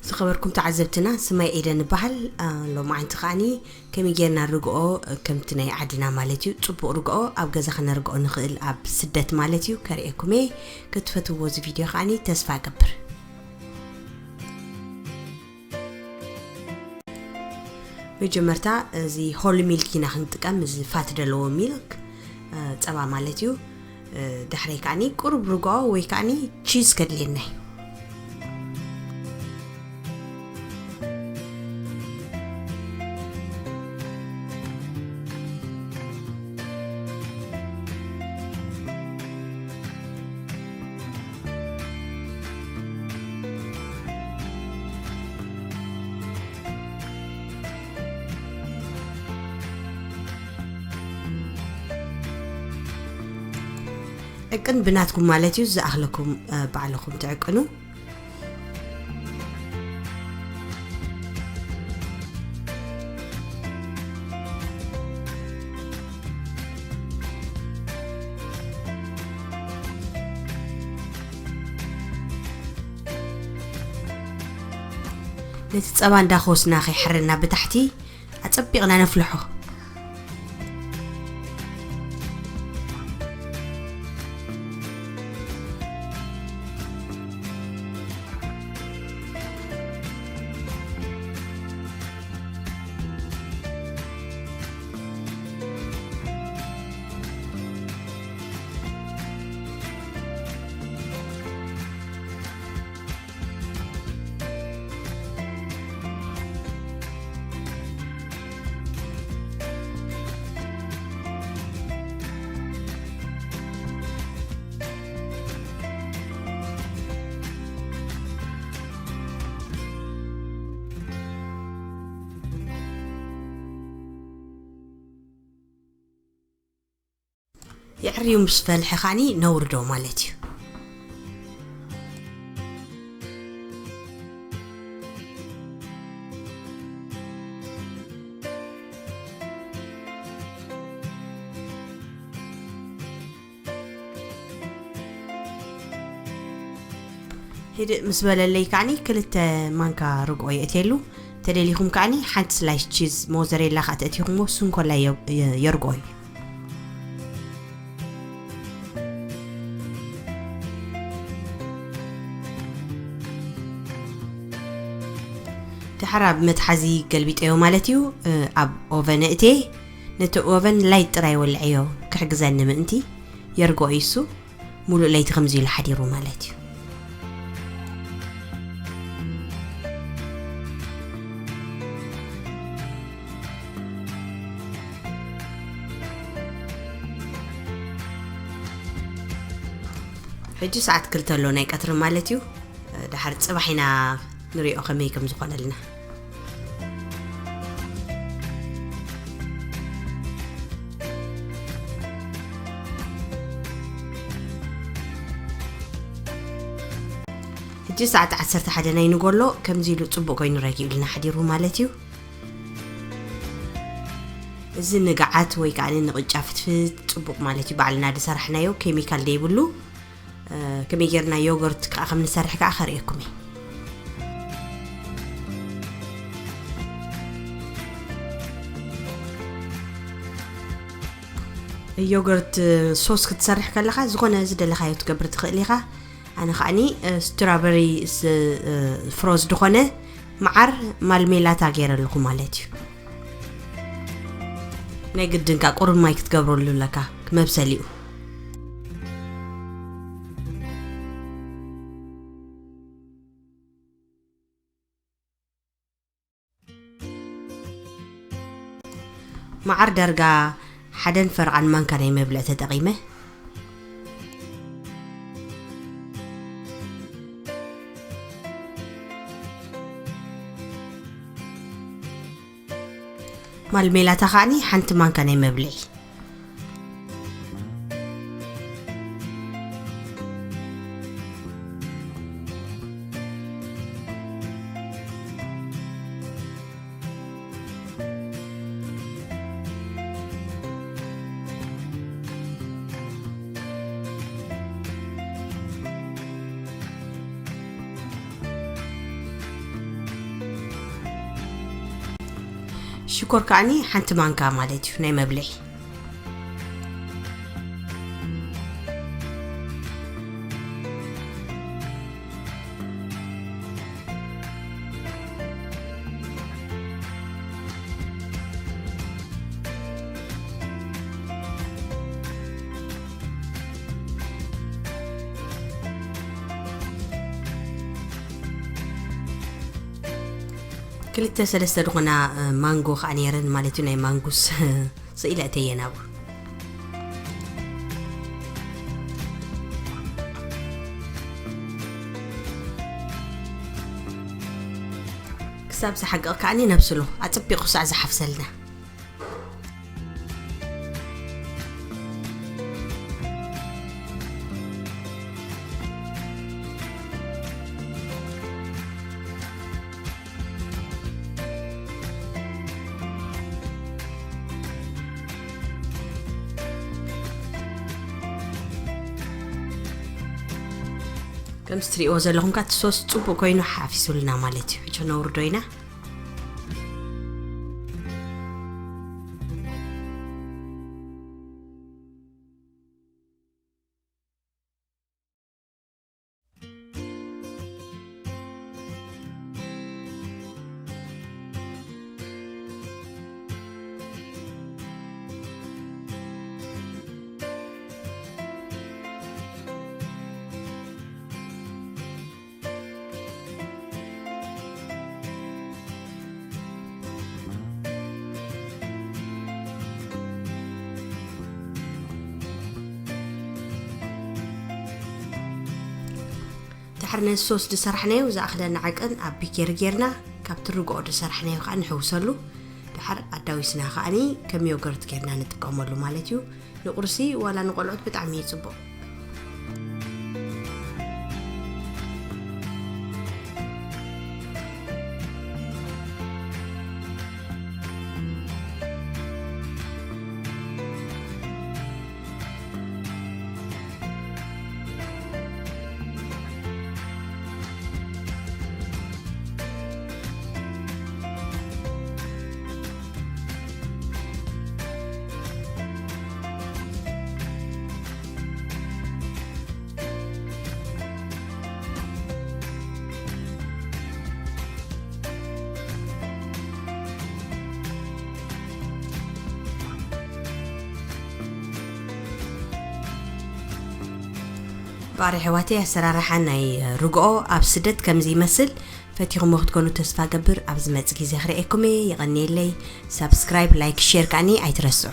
ዝኸበርኩም ተዓዘብትና፣ ስማይ ኤደን እበሃል። ሎማዓንቲ ከዓኒ ከመይ ጌርና ርግኦ፣ ከምቲ ናይ ዓድና ማለት እዩ፣ ጽቡቕ ርግኦ ኣብ ገዛ ከነርግኦ ንኽእል፣ ኣብ ስደት ማለት እዩ፣ ከርእየኩም እየ። ክትፈትዎ እዚ ቪድዮ ከዓኒ ተስፋ እገብር። መጀመርታ እዚ ሆል ሚልክ ኢና ክንጥቀም፣ እዚ ፋት ዘለዎ ሚልክ፣ ጸባ ማለት እዩ። ዳሕረይ ከዓኒ ቁሩብ ርግኦ ወይ ከዓኒ ቺዝ ከድልየና እዩ። ዕቅን ብናትኩም ማለት እዩ፣ ዝኣኽለኩም ባዕልኹም ትዕቅኑ። ነቲ ጸባ እንዳኾስና ከይሕረና ብታሕቲ ኣጸቢቕና ነፍልሖ። የዕርዩ ምስ ፈልሐ ኻኒ ነውርዶ ማለት እዩ። ህድእ ምስ በለለይ ከዓኒ ክልተ ማንካ ርግኦ የእትየሉ። ተደሊኹም ከዓኒ ሓንቲ ስላይስ ቺዝ ሞዘሬላ ከዓ ተእቲኹሞ፣ ስንኮላ የ-፣ የ-፣ የርግኦ እዩ። ድሓር ኣብ መትሓዚ ገልቢጠዮ ማለት እዩ። ኣብ ኦቨን እእቴ፣ ነቲ ኦቨን ላይት ጥራይ ወልዐዮ ክሕግዘኒ ምእንቲ። የርግኦ እዩ እሱ። ሙሉእ ለይቲ ከምዚ ኢሉ ሓዲሩ ማለት እዩ። ሕጂ ሰዓት ክልተ ኣሎ ናይ ቀትሪ ማለት እዩ። ድሓር ጽባሕ ኢና ንሪኦ ከመይ ከም ዝኾነልና። ሕጂ ሰዓት ዓሰርተ ሓደ ናይ ንጎሎ ከምዚ ኢሉ ጽቡቕ ኮይኑ ረጊኡልና ሓዲሩ ማለት እዩ። እዚ ንግዓት ወይ ከዓ ንቕጫ ፍትፍት ጽቡቕ ማለት እዩ። ባዕልና ዝሰራሕናዮ ኬሚካል ዘይብሉ። እ፣ ከመይ ጌርና ዮገርት ከዓ ከም ንሰርሕ ከዓ ከርእየኩም እየ። ዮገርት ሶስ ክትሰርሕ ከለኻ ዝኾነ ዝደለኻዮ ትገብር ትኽእል ኢኻ። ኣነ ከዓኒ፣ እ፣ ስትራበሪ ስ-፣ እ፣ ፍሮዝ ዝኾነ መዓር ማልሜላታ ገይረ ኣለኹ ማለት እዩ። ናይ ግድን ከኣ ቁሩብ ማይ ክትገብረሉ ኣለካ፣ መብሰሊኡ። መዓር ዳርጋ ሓደን ፈርቓን ማንካ ናይ መብልዕ ተጠቒመ። ማልሜላታ ከዓኒ ሓንቲ ማንካ ናይ መብልዒ። ሽኮር ከዓኒ ሓንቲ ማንካ ማለት እዩ ናይ መብልዒ። ክልተ ሰለስተ ዝኾና ማንጎ ከዓ ነይረን ማለት እዩ። ናይ ማንጉስ ስኢለ እተየን ኣብኡ። ክሳብ ዝሓቅቕ ከዓኒ ነብስሎ ኣጸቢቑ ክሳዕ ዝሓፍሰልና። ከምዚ ትሪእዎ ዘለኹም ካቲ ሶስ ጽቡቅ ኮይኑ ሓፊሱልና ማለት እዩ። ሕጂ ነውርዶ ኢና። ድሕሪ ነዚ ሶስ ዝሰራሕናዮ ዝኣኽለና ዓቀን ኣብ ቢኬሪ ጌርና ካብቲ ርግኦ ዝሰራሕናዮ ከዓ ንሕውሰሉ። ድሓር ኣዳዊስና ከዓኒ ከም ዮገርት ጌርና ንጥቀመሉ ማለት እዩ። ንቁርሲ ዋላ ንቆልዑት ብጣዕሚ እዩ ጽቡቕ። ባሪ ኣሕዋተይ፣ ኣሰራርሓ ናይ ርግኦ ኣብ ስደት ከምዚ ይመስል። ፈቲኹሞ ክትኮኑ ተስፋ ገብር። ኣብ ዝመጽእ ግዜ ክርእየኩም እየ። የቐንየለይ። ሳብስክራይብ፣ ላይክ፣ ሼር ከዓኒ ኣይትረስዑ።